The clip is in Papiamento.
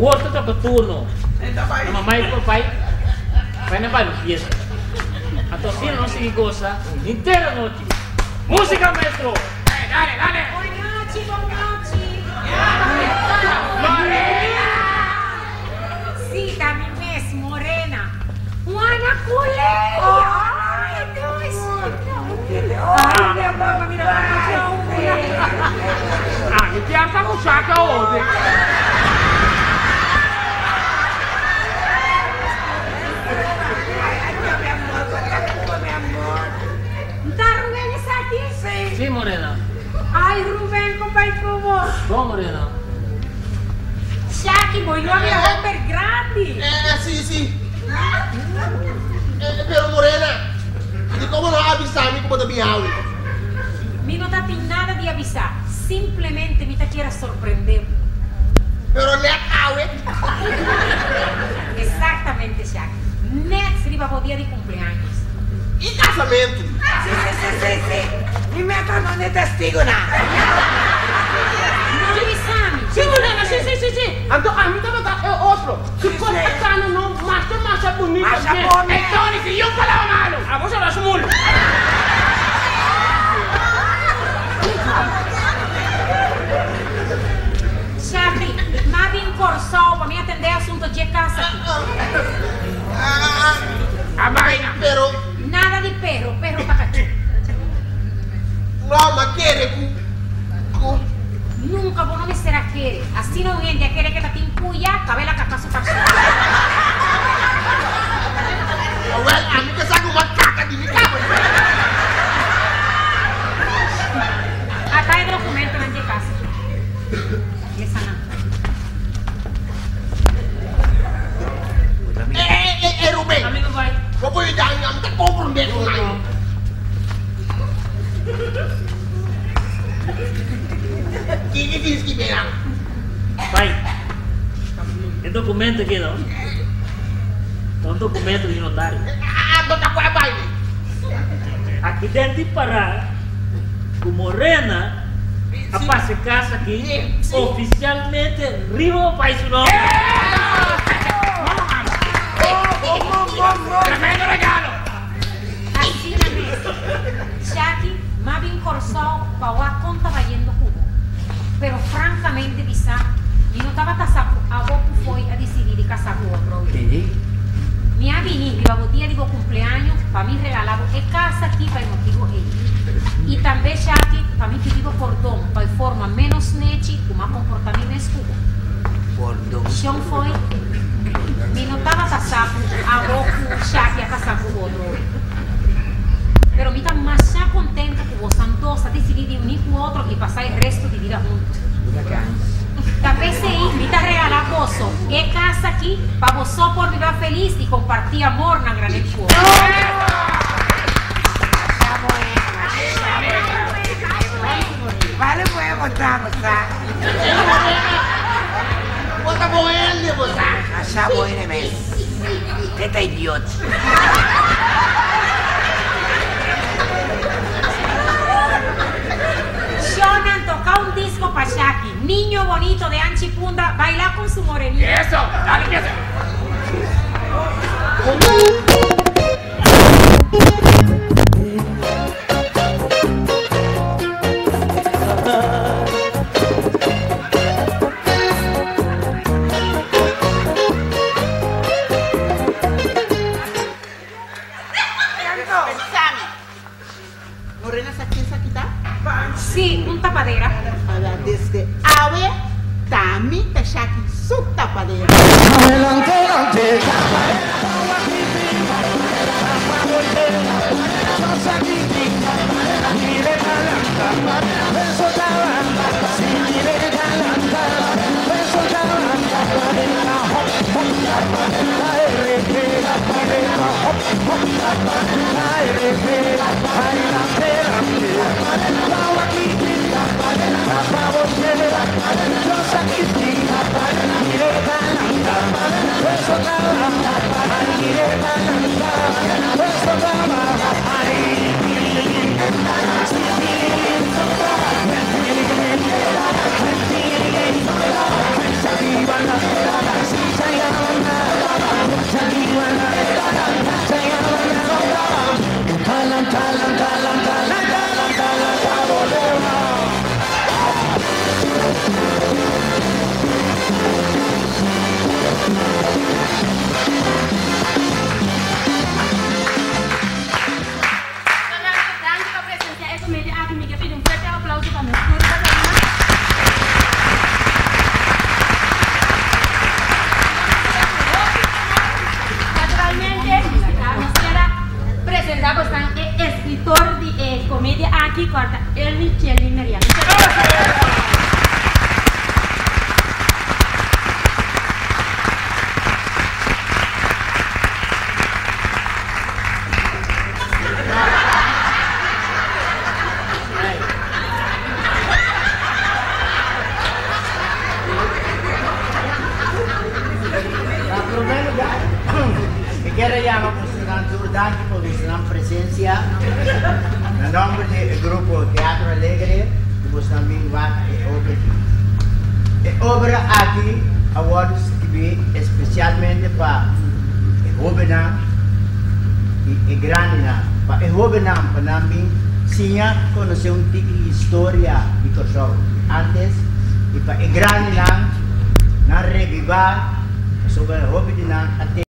Awor ta toka turno na mamá i papai pa nan bai un fiesta. Anto asina nos sigui gosa henter anochi. Músika, maestro! Dale, dale! Bon nochi, bon nochi! Morena! Sí, ta mi mes, Morena. Juana Culeria! Ay, Dios! Ay, mi amor, mi mira con mucha Ah, mi kier sa cu Shaka ode. Nta Ruben esaki? Sí. Sí, Morena. Ay, Ruben, con bai como? Bon, Morena. Shaki, bo yu a bira homber grandi. Eh, sí, sí. Eh, pero Morena, di como no a avisa mi cu bo ta bin awe? Mi no ta tin nada di avisa, simplemente mi ta kier a sorprende bo. Pero net awe? Exactamente, Shaki. Net riba bo dia di cumpleaños. Y casamentu. Sí, sí, sí, sí, sí. Mi meta no n'e testigonan. No bisa mi. Sí, Morena, sí, sí, sí, sí. Anto ami tabata e otro. Su cos a cana no masha, masha bunita Masha mes. bon mes. Ey, Tony, si un palabra malo, abo sera su mul. Shaki, m'a bin Corsou pa mi atendé asunto dje cas aki. A baina. Pero. Nada di perro, perro ta cachó. No, m'a kere cu, cu. Nunca bo no mester a kere. Asina un hende a kere ke ta tin puya, cabela caca su carson. Awel, ami ke sa cu m'a caca di mi cama. Ata e documentonan dje cas aki. Lesa nan. Eh, eh, eh, Ruben. Amigo bai. Bo por yuda mi, ami ta comprende cu nan. Kiki tin skibi nan? Bai. E documento aki no. Ta un documento di notario. Ah, bo ta cu a bai. Aki den tin para cu Morena a pasa e cas aki oficialmente riba bo pai su nomber. Tremendo regalo! Asina mes. Shaki, m'a bin Kòrsou pa wak kon ta bayendo ku bo. Pero frankamente bisá, mi no tabata sa ku abo ku Foy a disidí di kasá ku otro awe. Mi a bini riba bo dia di bo kumpleaño pa mi regalá bo e kas aki pa e motibu ei. I tambe, Shaki, pa mi pidi bo pordon pa e forma ménos nechi ku m'a komportá mi mes ku bo. Shon Foy, Mi no tabata sa ku abo ku Shaki a kasá ku otro awe. Pero mi ta masha kontento ku bosan dos a disidí di uní ku otro i pasá e resto di bida huntu. Ta p'esei mi ta regalá boso e kas akí pa boso por biba felis i kompartí amor na granet ku otro. Shonan toca un disco pa Shaki, Niño bonito de Anchi Punda, baila con su morenita. Eso, dale que eso. Pensami. Morena sa ken sa kita? Sí, un tapadera. Ora desde awe ta mi ta Shaki su tapadera. Nos tur riba tarima. Naturalmente, nos kier a presenta bosnan e escritor di e comedia aki, cu a ta Elny Chelly Meriano. Na promé lugar, mi kier a yama bosonan tur danki pa bosonan presencia. Na nomber di e grupo Teatro Alegre ku bosonan bin wak e obra aki. E obra aki a wòrdu skibí espesialmente pa e hóbennan i e grandinan. Pa e hóbennan pa nan bin siña konosé un tiki historia di Kòrsou di ántes i pa e grandinan nan rebibá pasobra hopi di nan a.